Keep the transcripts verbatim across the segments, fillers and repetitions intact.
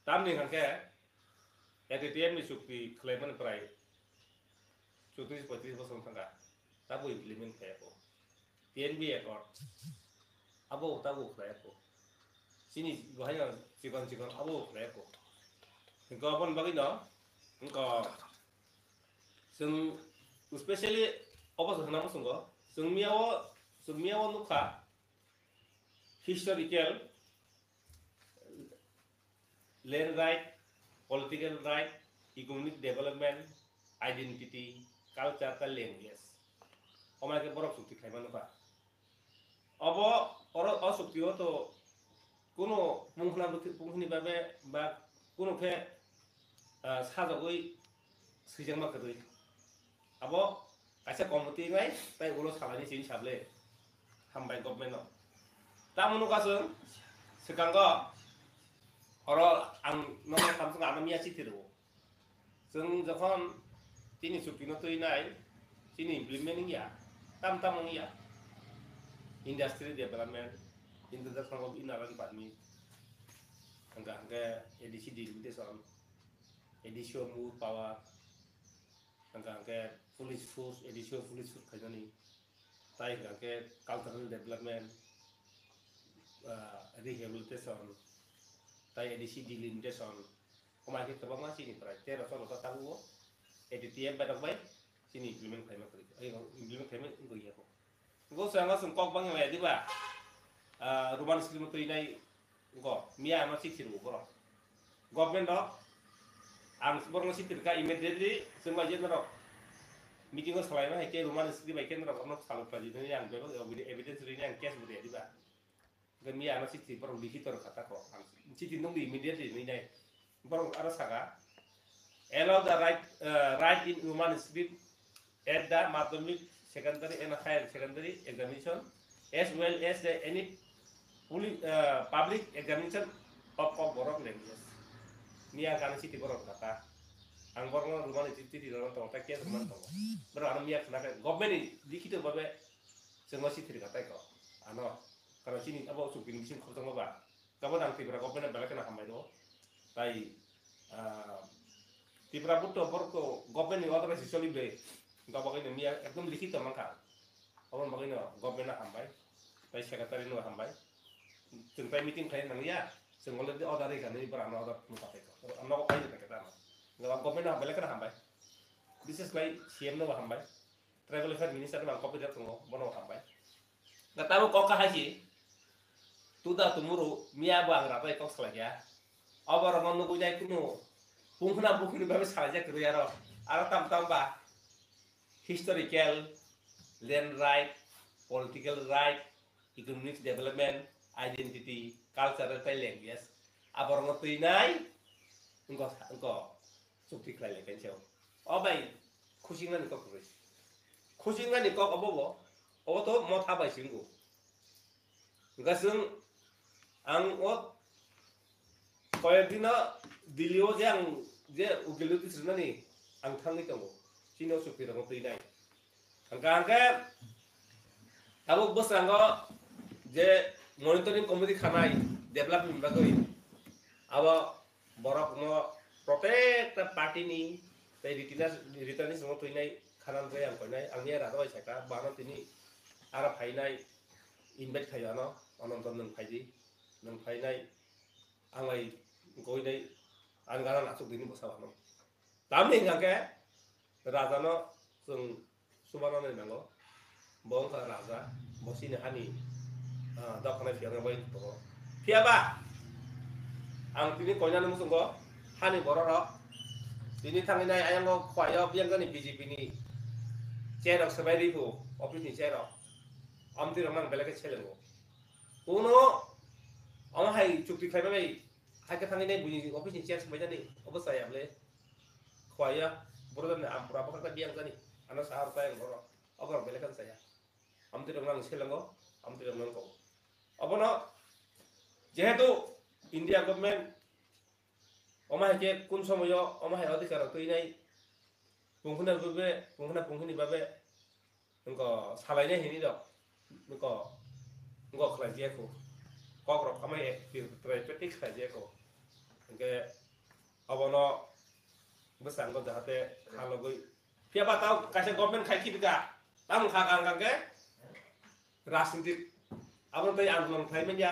Tamni hwnkhe A T T M ni chukti khlaimani prai chutris poitris bosor thangkha, tabo implement khaiyako. T N B accord, abo tabo khlaiyako. Chini bahai chikon chikon abo khlaiyako. Hwnkhe aboni bagwino wngkha chwng specially obo se hwnna muchungo, chwng miyao chwng miyao nukha historical land right, political right, economic development, identity, culture tei language. Omai khe borok chukti khlaima nukha. Obo oro o chukti o to kuno mungkhna bwthwk mungkhni babe ba kuno khe sajagwi swijak ma kwrwi. Abo kaisa committee bai tei ulo salani sini sable hambai government no. Tamo nukha chwng swkango oro ang no thamsung ano miya chithi rwo. Chwng jokhon chini chukti no twi nai chini implement wngya, tam tam wngya, industry development, introduction of inner and permit, hwnkha hwnkhe A D C delimitation, A D C o move power, hwnkha hwnkhe police force, A D C o police force khainani, tai hwnkha hwnkhe cultural development, ah, rehabilitation, tai A D C delimitation, omai khe kwbangma chini prai tero cholo ta tabuk o A T T M bai rok bai chini implement khaima kwrwi, implement khaima wngwi ya kho. Bo se ang aswng kok bangya maya diba? Ah, Roman script twi nai go, miya ano chithi rwo borok. Government rok ang borokno chithi rwkha immediately, chwng bai je norok meeting o salai ma hai khe Roman script bai khe norok ano salok paji nai ang bebak evidence rini ang case bo rwya diba? Hwnkhe miya ano chithi borok likhito rwkha ta kok ang chithi nungdi immediately rini nai. Borok aro saka, allow the right, uh, write in Roman script at the madhyamik, secondary and higher secondary examination as well as the any puli-, uh, public examination of Kokborok language. Miya kani chithi borok kata. Ang borokno Roman chithi rwna tongo, ta case rwna tongo. Borok ano miya khna khe government ni likhito babe chwngno chithi rwkha tai kok. Ano, karon chini abo chukti ni bising khorokma ba. Gabon ang Tripura government belai kheno hambai rwo. Tai, ah, Tripura butto borok to government ni order bai se choli bai. Gabon kaino miya ekdom likhito mankha. Aboni bagwino government no hambai. Tai secretary no hambai. Chwng tai meeting khlai nangya. Chwng already order rikha nini bwrano order no pathai kha. Nogo paithai kha tamo. Gabon government no belai kheno hambai. Bises khlai C M no hambai. Tribal Affairs Minister no ang copy rwk tongo, bono hambai. Ga tamo kok kahai si, tuda tumuru miya bo ang rabai kok salai ya. Obo rokno nugui nai kunu pungkhna bukhini babe salai jak kwrwi aro. Aro tam tam ba historical, land right, political right, economic development, identity, cultural tei language. Abo rokno twi nai wngkha, wngkha. Chukti khlai lai khe se o. O bai, khusingnani kok kwrwi. Khusingnani kok obo bo, obo to motha bai se wngo. Hwnkhe chwng ang o koyek dino Delhi o je ang je ukil notice rwnani ang thangwi tongo. Chini o chukti rokno twi nai. Hwnkha hwnkhe tabuk bwskango je monitoring committee khanai development bagwi abo borokno protecta party ni tei returnees, returnees rokno twinai khanani bagwi ang koinai, ang miya rada bai sakha, bo ano tini aro phainai invite khaio ano, Ananto nwng phaidi, nwng phainai ang bai goinai ang gana achuk dini bwsa ano. Tamni hwnkha khe raja no chwng chubanani nango. Bo wngkha raja, bo chini hani, ah, dophani phiyoknai bai tongo. Phiya ba ang tini koinani muchungo hani borok rok tini thangwi nai ayang o khwlai o biyang jani B J P ni chair rok swbai ri phu, office ni chair rok. Amtwi rok nang belai khe selengo. Kuno omo hai chukti khlai bai hai khe thangwi nai buini office ni chair swbai jani obo chaya bwle. Khwlaiya, borok jani ampura bwkhak ta biyang jani, ano sahar ta yang borok, oborok belai kheno chaya. Amtwi rok nang selengo, amtwi rok nang kobo. Obono jehetu India government omo hai khe kun somoyo omo hai odhikar rok twi nai, pungkhna bwbe, pungkhna pungkhni babe, wngkha salainai hinwi rok, wngkha, wngkha khlai jaya kho. Kok rok amai ek, trai peti khlai jaya kho. Hingke abono bwskango jahate khalogwi. Phiya ba tao kaisa government khai khibika. Tamo kha kang kang khe rajnitik. Abono tei andolon khlai manya.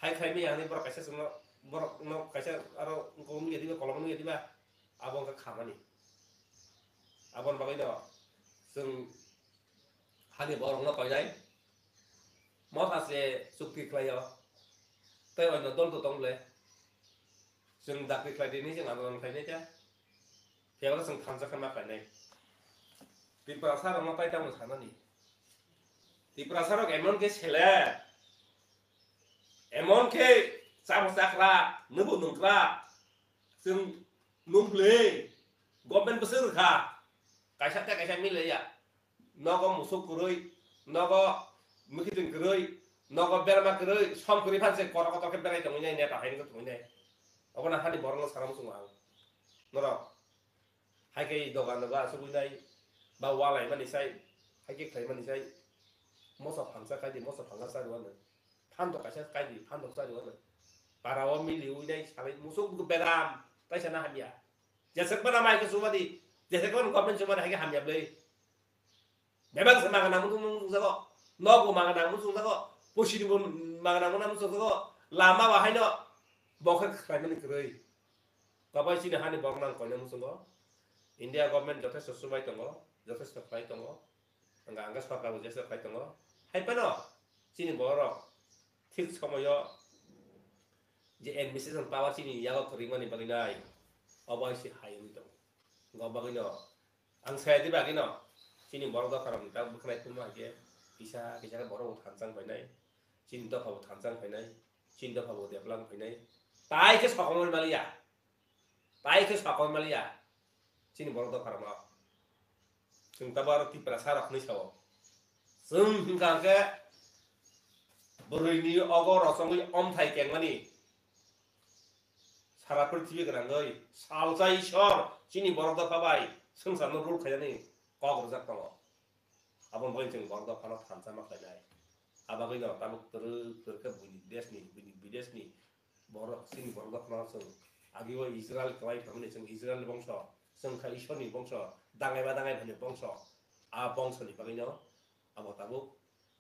Hai khlai manya hinwi borok kaisa chwngno, borokno kaisa aro wngkok wngya diba, kolom wngya diba. Abo wngkha khamani. Aboni bagwino chwng hani borokno koinai. Motha se chukti khlaio. Tei oino dol to tong le. Chwng dakti khlai di hinwi chwng andolon khlainai khe. Phiya ba chwng thansa khe ma khlainai. Tiprasa rokno tai tamo sanani. Tiprasa rok emon khe sele. Emon khe chabo chakra, nubu nungkra. Chwng nung bwle. Government bwswk rwkha. Kaisa tei kaisa mile ya. Nogo musuk kwrwi, nogo mwkhitwng kwrwi, nogo berma kwrwi, som kwrwi phan se kotor kotor khe berai tongwi nai, neta hai wngwi tongwi nai. Obono hani borokno sana muchungo ang. Norok hai khe dogan rwgo asugwi nai, ba walai mani sai, hai khe khlai mani sai, moso phansa khai di, moso phansa cha rwano. Phan to kaisa kai di, phan to cha rwano. Para o mili ui nai salai musuk bedam, kaisa na hamya. Jesek bana mai ke suma di, jesek bana government suma di, hai khe hamya bwlai. Bebak se magana mutung mutung jago, nogo magana mutung jago, pusi ni bo magana muna mutung jago, lama ba haino bokhe khlaimani kwrwi. Kabai chini hani borok nang koina muchungo, India government jothesto chubai tongo, jothesto khlai tongo, hwnka hwnka sorkar bo jesto khlai tongo. Hai phano chini borok thik somoyo je administration power chini yago kwrwimani bagwi nai, obo hai se hai wngwi tongo. Hwnka bagwino Ang saya di bagwi no, chini borok dopha rok ni tak bwkhnai phunma hai khe kisa kisa khe borok bo thansa wng phainai, chini dopha bo thansa wng phainai, chini dopha bo develop wng phainai, tai khe sokomor maliya, tai khe sokomor maliya, chini borok dopha rok no. Chwng tabuk aro Tiprasa rok hinwi sao. Chwng hwnkha hwnkhe bwrwi ni ogo rochongwi omthai kengmani. Sara prithibi gwnangwi salsa Ishwar chini borok dopha bai swngcharno rule khainani kok rwjak tongo. Aboni bagwi chwng borok dophano thansa ma khlainai. Abagwino tabuk twrwk twrwk khe buini desh ni, buini bidesh ni borok, chini borok dophano chwng agio Israel kwlai thangmani, chwng Israel ni bongso, chwng kha Ishwar ni bongso, dangai ba dangai phani bongso. A bongso ni bagwino abo tabuk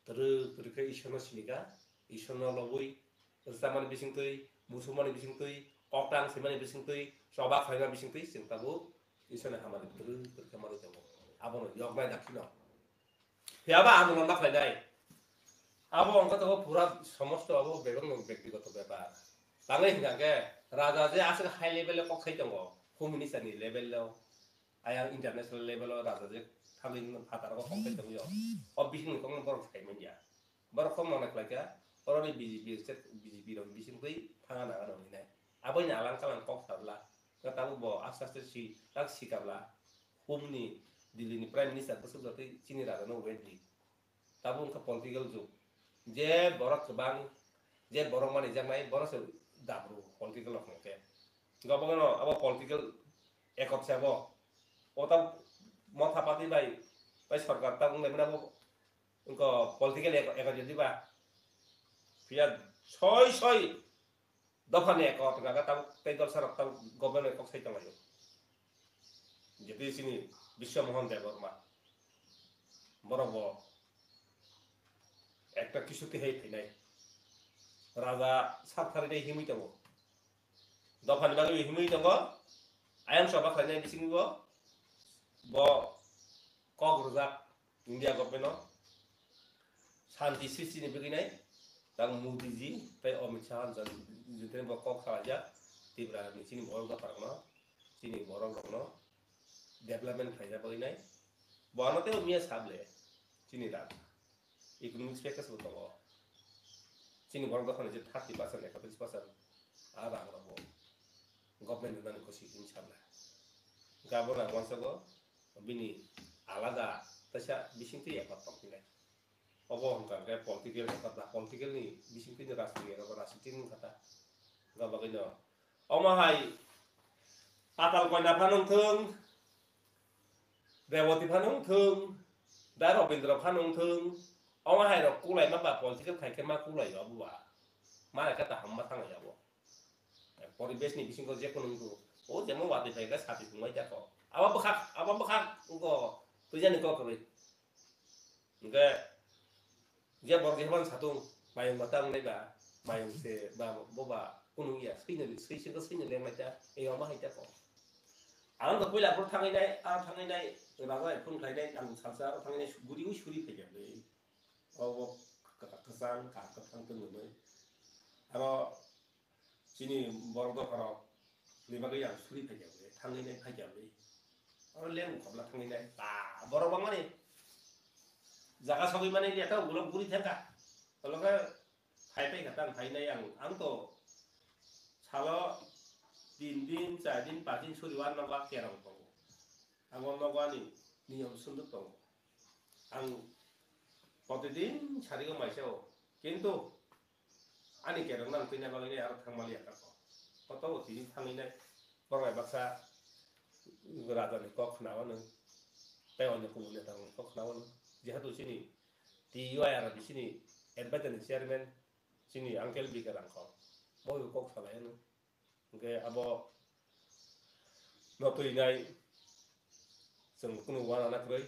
twrwk twrwk khe Ishwarno sinika, Ishwarno lobwi rwchapmani bisingtwi, muchungmani bisingtwi, koktang swimani bisingtwi, choba khlaima bisingtwi chwng tabuk Ishwarni hamari twrwk twrwk khe manwi tongo. Abono yoknai dakhino. Phiyaba andolon ma khlainai. Abo wngkha tabuk pura somosto abo bebakno bektigoto bepar. Tangwi hwnkha khe raja je aswk high level o kok sai tongo, home minister ni level o, ayang international level o raja je thangwi phataro kok sai tongwi o. O bisingni kokno borok sai manya. Borok kok mona khlaikha, oroni B J P se, B J P rok bisingtwi thanga naga rok hinai. Aboini alang kalang kok sabla, khe tabuk bo aste aste si, tak sikabla, humni Delhi ni Prime Minister bwswk jotoi chini raja no wait di. Tabuk wngkha political jug. Je borok kwbang, je borok manijaknai, borok se dabru political rok hwnkhe. Gabangno abo political ekot se abo. O tabuk motha party bai, bai sorkar tabuk wnglaimani abo wngkha political ekot, ekot jodi ba. Phiya soi soi dophani ekot wngkha tabuk tei dolsa rok tabuk government kok sai tonglaio. Jeti chini Biswa Mohan Debbarma. Borok bo ekta kisu tihai phainai. Raja sak thari dei himwi tongo. Dophani bagwi himwi tongo. Ayang soba khlainai bisingbo bo kok rwjak India government no. Shanti srishti ni bagwi nai. Tang Modi ji tei Amit Shah jan jitene bo kok salaijak. Tripura ni chini borok dopha rokno, chini borok rokno development khlaina bagwi nai. Bo ano tei miya sable chini rak. Economics package bo tongo. Chini borok dophani je thirty percent, ekatris percent a rang rok bo government ni nani kosi hwn sabla. Gabon ang wansago bini alada teisa bisingtwi ekot tongphinai. Obo hwnkha khe political ekot na political ni bisingtwi ni rajniti ekot rajniti wngkha ta. Gabagwino omo hai Patal Koina phano wngthung, Reboti phano wngthung, da Robindra phano wngthung, omo hai rok kulai ma ba political khai khe ma kulai o bo ba. Ma ekha ta hamma thang ya bo. Poribesh ni bisingo je kunu wngkhu, o jemo watwi phai khe sati thwngmai ta kho. Abo bwkhak, abo bwkhak wngkho, twijani kok kwrwi. Hwnkhe je borok jephang satung, mayung bata wngnai ba, mayung se ba, bo ba kunu wngya, swino, swi singkhe swino lenglai ta, eyang ma hai ta kho. Ang to puila phuru thangwi nai, ang thangwi nai, raja phone khlai nai, ang salsa aro thangwi nai, guri ui suri phai khe. Obo kwchang kaham kwthang tongwi. Aro chini borok dopharok ni bagwi ang suri phaikya bwle, thangwi nai phaikya bwle. Oro leng khobla thangwi nai. Ba, borok bangmani jaga sogwi mani ya ta ulo guri thangka. Toloke phai phai kha tang phai nai ang, ang to salo tin din, char din, panch din suri wan nogo kerong tongo. Abo nogo ani niyom sunduk tongo. Ang protidin sarigo maisa o, kintu ani kerong nang twi nai bagwi nai aro thang mali ya kako. Koto o tini thangwi nai borok bai baksa raja ni kok khna wano, tei onyo kumun neta rok ni kok khna wano. Jehetu chini T U I R ni chini advisor ni chairman chini uncle B K Rangkhol, bo bo kok salai ano. Hwnkhe abo no twi nai chwng kunu uanana kwrwi,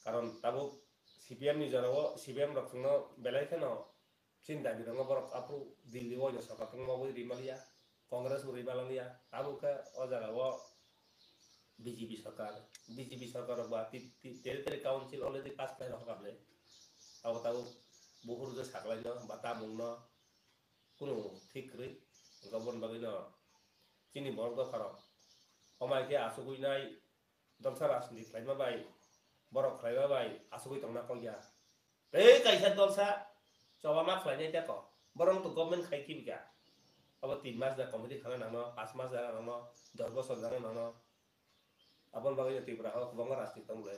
karon tabuk C P M ni jorao C P M rok chwngno belai kheno chini dabi rokno borok aphuru Delhi o waino sorkar tongma bai rimaliya, Congress bo rimalangya, tabuk khe o jaga o B J P sorkar, B J P sorkar rok ba ti-, ti-, territory council already pass khlai rok kable, abo tabuk buphuru je saklaino ba tamungno kunu thik kwrwi, hwnkhe aboni bagwino chini borok dopharok omai khe achugwi nai, dolsa rajniti khlaima bai, borok khlaima bai achugwi tongna kok ya. Tei kaisa dolsa choba ma khlainai tei kok, borok to government khai kibi kha. Abo tin mas da committee khana nangno, pas mas da nangno, dos bosor da nangno. Aboni bagwi no Tripura o kwbangma rajniti tong le.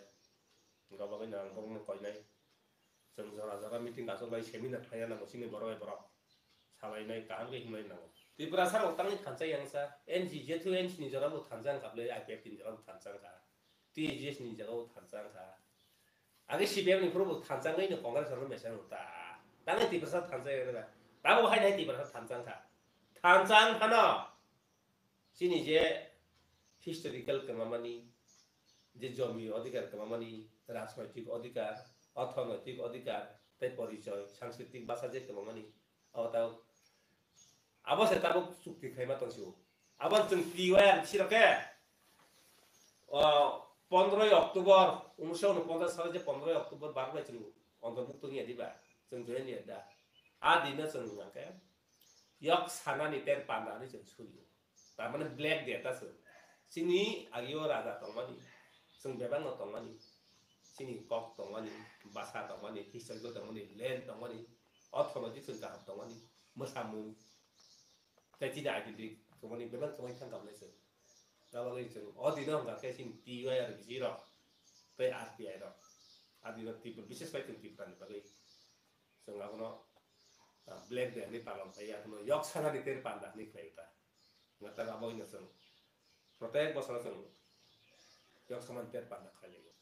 Hwnkhe abo bagwi no ang borokno koinai. Chwng jora jora meeting achuklai, seminar khlaiya nango chini borok bai borok. Salainai kaham khe himlai nango. Tripura sar rok tangwi thansa yang sa. N G, jethu N G ni jora bo thansa wngkha ble, I P F T ni jora bo thansa wngkha. T J S ni jaga bo thansa wngkha. Age C P M ni phuru bo thansa wngwi no Congress rok no mesa wngkha. Tangwi Tripura sar thansa yang sa. Tamo hai nai Tripura sar thansa wngkha. Thansa wngkha no. Chini je historical kwmamani, je jomi odhikar kwmamani, rajnoitik odhikar, orthonoitik odhikar, tei porichoi, sanskriti basa je kwmamani, abo tabuk, abo se tabuk chukti khaima tong sio. Abo chwng T Y R sirok khe, o, pondroi October, unisho unoponchas salo je pondroi October bar bai chwng ontorbhukto wngya diba, chwng join ya da. A dino chwng hwnkhe, yok sanani ter panda hinwi chwng surio. Tar mane black day ta chwng. Chini agio raja tongmani, chwng bebakno tongmani, chini kok tongmani, basa tongmani, historical tongmani, land tongmani, orthonoitik chwng kaham tongmani, mwsamung, tei chini identity tongmani, bebak tongmani thang kabnai chwng. Tabagwi chwng o dino hwnkha khe chini T Y R B G rok tei R T I rok. A dino Tripura, bises bai chwng Tripura ni bagwi. Chwng abono, ah, Black Day hinwi palon khlaiya, abono yok sanani ter panda hinwi khlai ta. Hwnkhe abo hino chwng protek bosoro chwng yok sanani ter panda khlai laio.